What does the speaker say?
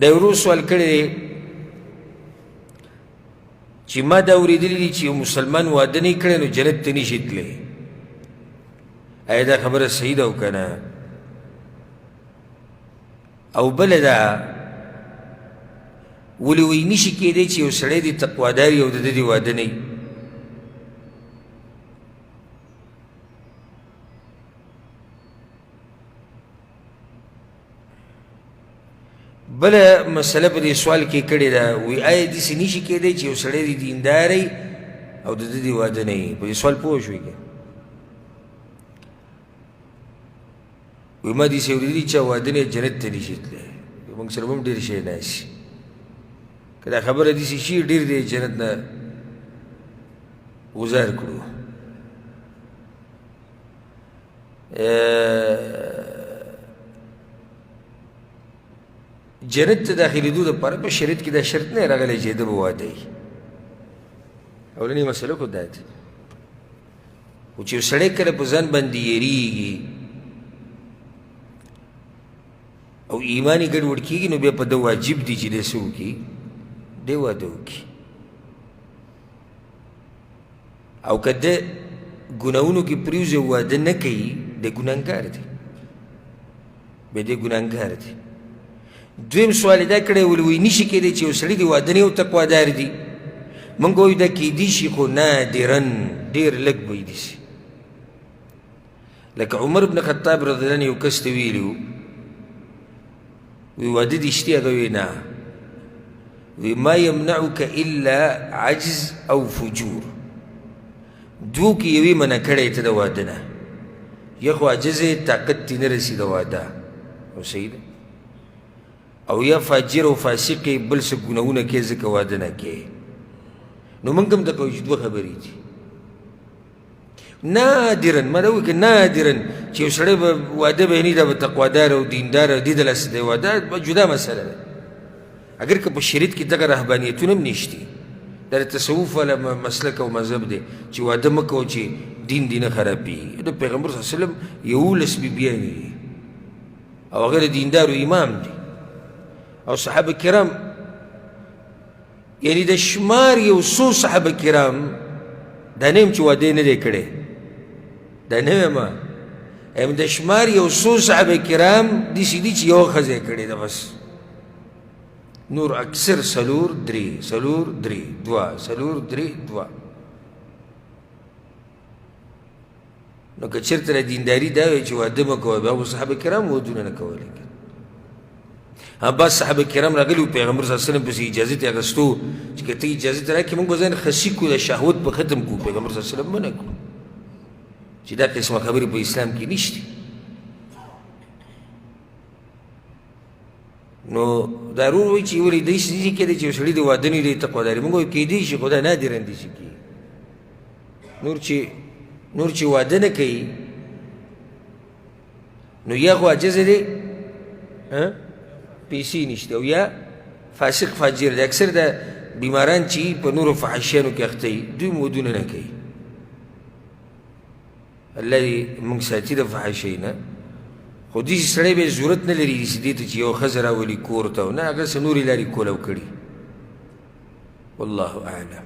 دا ورو سوال کړی دی چې ما دا اورېدلي دي چې یو مسلمان واده نه کړی نو جنت ته نشي تللی، ایا دا خبره صحیح ده او که نه؟ او بله دا ولې وایي نشي کېدی چې یو سړی دې تقوادار او د ده دې واده نه وي؟ بله مسله په دې سوال کې کړې ده، وایي آیا داسې نه شي کېدی چې یو سړی دې دیندار وي او د ده دې واده نه وي؟ په دې سوال پوه شوې که؟ وایي ما داسې اورېدلي چا واده نه جنت ته نه شي تللی. موږ سره به هم ډېر شی ناست، که دا خبره داسې شي ډېر دی جنت نه ګزار کړو. جنت ته داخلېدو دپاره په شریعت کې دا شرط نه راغلی چې ده به واده وي. اولنۍ مسله خو دا ده، خو چې یو سړی کله په ځان باندې یریږي او ایمان یې ګډوډ کېږي نو بیا په ده واجب دي چې دی څه وکړي؟ دی واده وکړي. او که ده ګناهونو کې پریوځي او واده نه کوي، دی ګناهګار دی، بیا دی ګناهګار دی. دویم سوال یې دا کړی، ولې وایي نشي کېدی چې یو سړي دې واده نه او تقوادار دي؟ موږ وایو دا کېدی شي خو نادرا، ډېر لږ به یې دي. لکه عمر بن خطاب رضی الله عنه یو کس ته ویلي وو، وی واده دې شته؟ هغه وی نه. وی ما یمنعک الا عجز او فجور، دوو کې یوې منع کړی ته د واده نه، یا خو عجز یې طاقت دې نه رسي د واده، نو صحیح ده، او یا فاجر او فاسق یې بل څه ګناهونه کوې ځکه واده نه کوې. نو موږ هم دغه وایو چې دوه خبرې دي. نادرا، ما دا وایي که نادرا چې یو سړی به واده به یې نه، دا به تقوادار او دیندار او دې د لاسه دی واده جدا مسله ده. اګر که په شریعت کې دغه رهبانیتونه هم نشتي، دا د تصوف والا مسلک او مذهب دی چې واده مه کوه چې دین دې نه خرابېږي. د پیغمبر صلی الله علیه وسلم 11 بیبیانې دي او هغه د دیندارو امام دی، او صحابه کرام یعنی د شمار یو څو صحابه کرام دا نه یم چې واده یې نه دی کړی، دا نه یم ام د شمار یو څو صحابه کرام داسې دي چې یوه ښځه یې کړې ده بس، نور اکثر څلور درې، څلور درې دوه، څلور درې دوه. نو که چېرته د دینداري دا وي چې واده مه کوه، بیا خو صحابه کرام ودونه نه کولی. بعض صحابه کرام راغلي وو پیغمبر صلی الله علیه وسلم پسې اجازه ترې اخیستو چې که ته اجازه ته راکړې موږ به ځان خسي کړو، د شهوت به ختم کړو. پیغمبر صلی الله علیه وسلم منع کړو چې دا قسمه خبرې په اسلام کې نشته. نو دا ورور وایي چې ولې داسې نه کېدی چې یو سړي د واده نه دی تقواداري؟ موږ وایو کېدی شي خو دا نادراً داسې کېږي. نور چې واده نه کوي نو یا خو عاجز دی، پیسې نشته، او یا فاسق فاجر دی. اکثر د بیماران چې په نورو فحاشیانو کې اخته وي دوی هم ودونه نه کوي. الله دې موږ ساتي د فحاشۍ نه. خو داسې سړی به یې ضرورت نه لري داسې دې ته چې یوه ښځه راولي کور ته، نه هغه څه نورې لارې کولاو کړي. والله اعلم.